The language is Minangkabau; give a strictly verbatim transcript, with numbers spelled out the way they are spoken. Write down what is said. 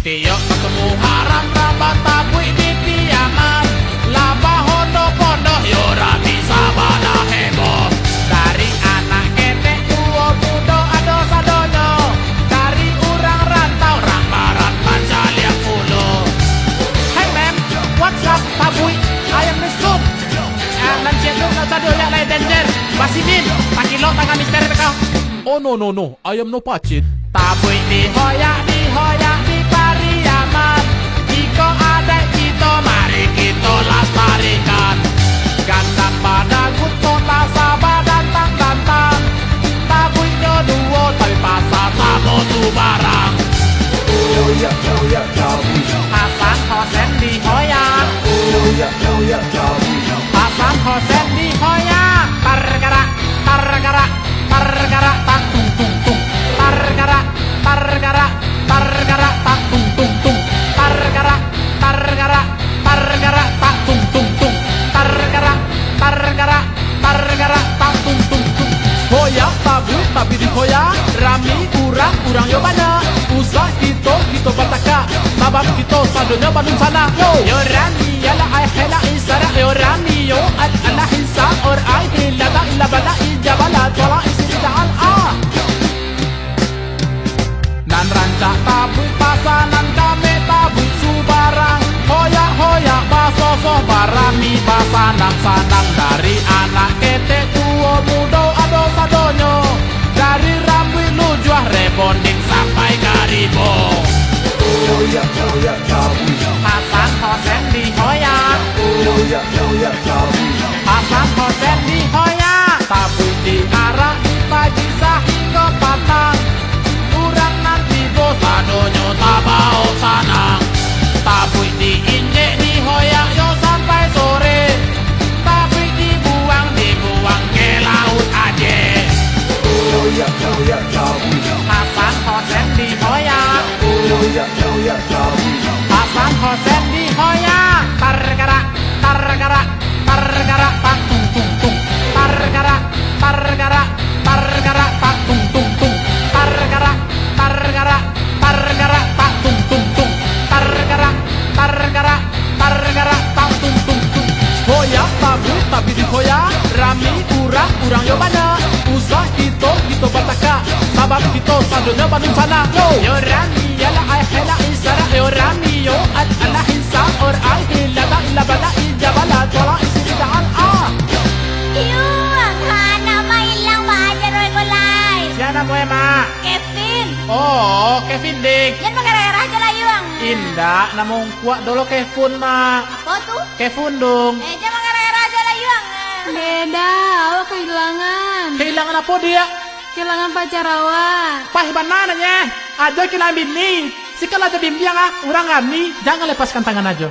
Tiok batumu haram, raba tabuik di Piaman. Lah bahondo-pondo, yo rami sabana heboh. Dari anak ketek tuo mudo ado sadonyo. Dari urang rantau, rang barat mancaliak pulo. Hey man, what's up, tabuik? I am Miss Cook. Ah, nan ciek tu, nan sado, yo, lai danger. Basinin, takilo tangan mister teka. Oh no, no, no, I am no pacin. Tabuik dihoyak, dihoyak, di Pariaman. Iko adaik kito, mari kito lastarikan. Gandang badaguto, tasaba dantang-dantang. Tabuik jo duo, tapi pasa samo subarang. Hoyak, hoyak, tabuik. Hasan Hosen dihoyak. Hoyak, hoyak, tabuik. Hasan Hosen dihoyak. Targarak, targarak, targarak, tak tung tung tung. Targarak, targarak, targarak, tak tung tung tung. Targarak, targarak, targarak, tak tung tung tung. Targarak, targarak, targarak, tak tung tung tung. Hoyak tabuik, tabuik dihoyak. Rami urang, urang yo banyak. Usah kito, kito batakak. Sabab kito sadonyo badunsanak. Yo. Yo rami, yalah ai hela isara. Yo rami, yo al ala hisa or ai hila ta ila bala ija bala tola isi ida al a. Nan rancak tabuik pasanan kami tabuik subarang. Hoyak-hoyak basosoh barami basanang-sanang. Dari anak ketek tuo mudo ado sadonyo. Dari rambuik lujuah rebonding sampai ka ribo. Hoyak, hoyak, tabuik. Hasan Hosen dihoyak. Hoyak, hoyak, tabuik. Hasan Hosen dihoyak. Tabuik diarak di pagi sahinggo patang. Urang nan tibo sadonyo tabao sanang. Tabuik diinjek dihoyak yo sampai sore. Tabuik dibuang, dibuang ka laut Aceh. Hoyak, hoyak, tabuik. Hasan Hosen dihoyak. Hoyak, hoyak, tabuik. Hasan Hosen dihoyak. Targarak, targarak, targarak, tak tung tung tung. Targarak, targarak, targarak, tak tung tung tung. Targarak, targarak, targarak, tak tung tung tung. Targarak, targarak, targarak, tak tung tung tung. Hoyak tabuik, tabuik dihoyak. Rami urang, urang yo banyak. Usah kito, kito batakak. Sabab kito sadonyo badunsanak. Yo. Yo rami, yalah ai hela isara. Yo rami, yo al ala hisa or ai hila ta ila bala ija bala tola isi ida al a. Iyo, anak mah ilang baa jaro iko lai. Sia namo e, Mak? Kevin. Oh, Kevin, ding. Jan bagarah-garah jo lah, Yuang. Indak, namo ungkuak dolo Kevun, Mak. Apo tu? Kevun, dung. Eh, jan bagarah-garah jo lah, Yuang. Beda, awak kahilangan. Kahilangan apo, Diak? Kahilangan pacar awak. Paih bana nyo. Ajo kahilangan bini. Sikalah ajo bimbiang, ah. Urang rami, jangan lepaskan tangan ajo.